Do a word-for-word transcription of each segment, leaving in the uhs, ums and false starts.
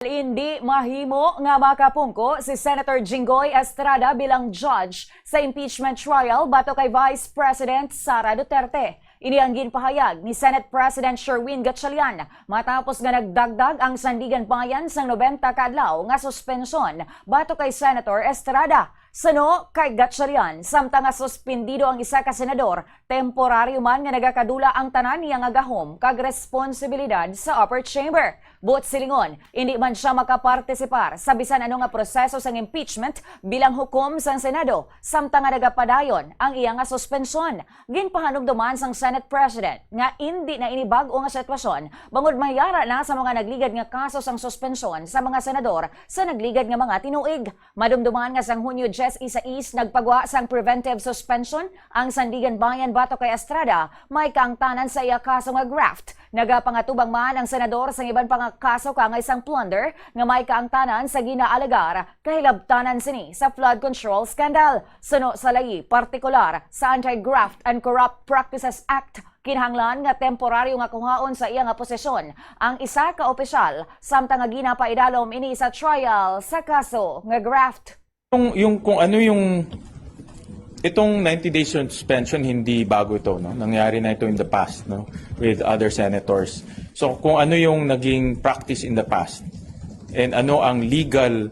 Indi mahimo nga makapungko si Senator Jinggoy Estrada bilang judge sa impeachment trial batok kay Vice President Sara Duterte. Ini ang ginpahayag ni Senate President Sherwin Gatchalian matapos nga nagdagdag ang Sandiganbayan sang nobenta ka adlaw nga suspensyon batok kay Senator Estrada. Suno kay Gatchalian, samtang nga suspindido ang isa ka senador, temporaryo man nga nagakadula ang tanan niya nga gahom kag responsibilidad sa upper chamber. Buot silingon, indi man sia makapartisipar sa bisan ano nga proseso sang impeachment bilang hukom sang Senado, samtang nga nagapadayon ang iya nga suspensyon. Ginpahanumduman sang Senate President nga indi na ini bag-o nga sitwasyon bangod mayara na sa mga nagligad nga kaso sang suspensyon sa mga senador sa nagligad nga mga tinuig. Madumduman nga sang Hunyo diyes y sais nagpagwa sang preventive suspension ang Sandiganbayan batok kay Estrada may kaangtanan sa iya kaso nga graft. Nagapangatubang man ang senador sang iban pa nga kaso kaangay sang plunder nga may kaangtanan sa ginaalegar kahilabtanan sini sa flood control scandal. Suno sa layi, partikular sa Anti-Graft and Corrupt Practices Act, kinahanglan nga temporaryo nga kuhaon sa iya nga posisyon ang isa ka opisyal, samtang nga ginapaidalom ini sa trial sa kaso nga graft. Yung, yung kung ano yung itong ninety days suspension, hindi bago ito, no? Nangyari na ito in the past, no, with other senators. So kung ano yung naging practice in the past and ano ang legal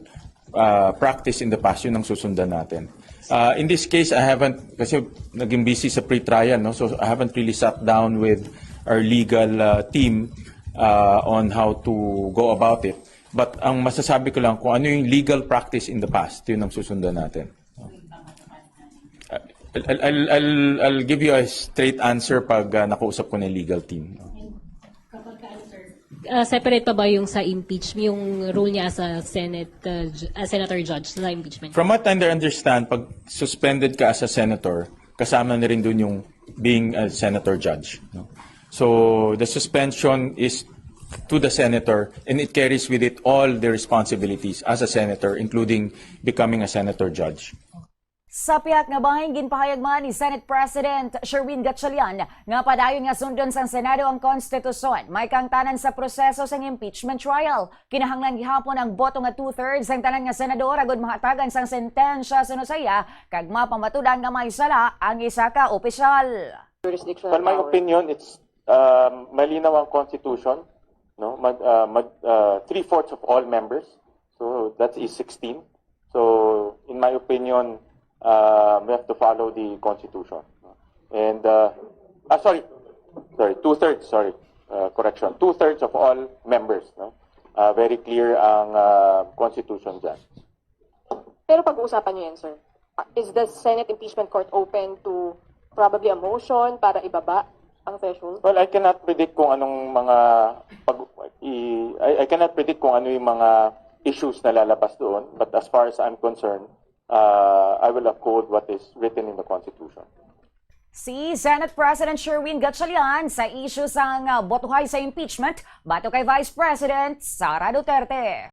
uh, practice in the past, yun ang susundan natin. Uh, in this case, I haven't, kasi naging busy sa pre-trial, no? So I haven't really sat down with our legal uh, team uh, on how to go about it. But ang masasabi ko lang, kung ano yung legal practice in the past, yun ang susundan natin. I'll, I'll, I'll, I'll give you a straight answer pag uh, nakausap ko na yung legal team. Uh, separate pa ba yung sa impeachment, yung role niya as a Senate, uh, ju- as Senator Judge sa impeachment? From what I understand, pag suspended ka as a senator, kasama na rin dun yung being a senator judge. No? So the suspension is to the senator and it carries with it all the responsibilities as a senator, including becoming a senator judge. Sa pihak nga bahin, ginpahayag man ni Senate President Sherwin Gatchalian nga padayon nga sundon sang Senado ang konstitusyon may kaangtanan sa proseso sang impeachment trial. Kinahanglan gihapon ang boto nga two-thirds sang tanan nga senador agod mahatagan sang sentensya suno sa iya kag mapamatud-an nga may sala ang isa ka opisyal. Well, my opinion, it's um, malinaw ang constitution, no? Mag, uh, mag, uh, three-fourths of all members. So that's is sixteen. So in my opinion, uh, we have to follow the constitution. No? And uh, ah, sorry, sorry, two-thirds, sorry, uh, correction, two-thirds of all members. No? Uh, very clear ang uh, constitution dyan. Pero pag-uusapan niyo yan, sir. Is the Senate Impeachment Court open to probably a motion para ibaba ang threshold? Well, I cannot predict kung anong mga pag i, I, I cannot predict kung ano yung mga issues na lalabas doon, but as far as I'm concerned, uh, I will uphold what is written in the Constitution. Si Senate President Sherwin Gatchalian sa isyu sang uh, botohay sa impeachment batok kay Vice President Sara Duterte.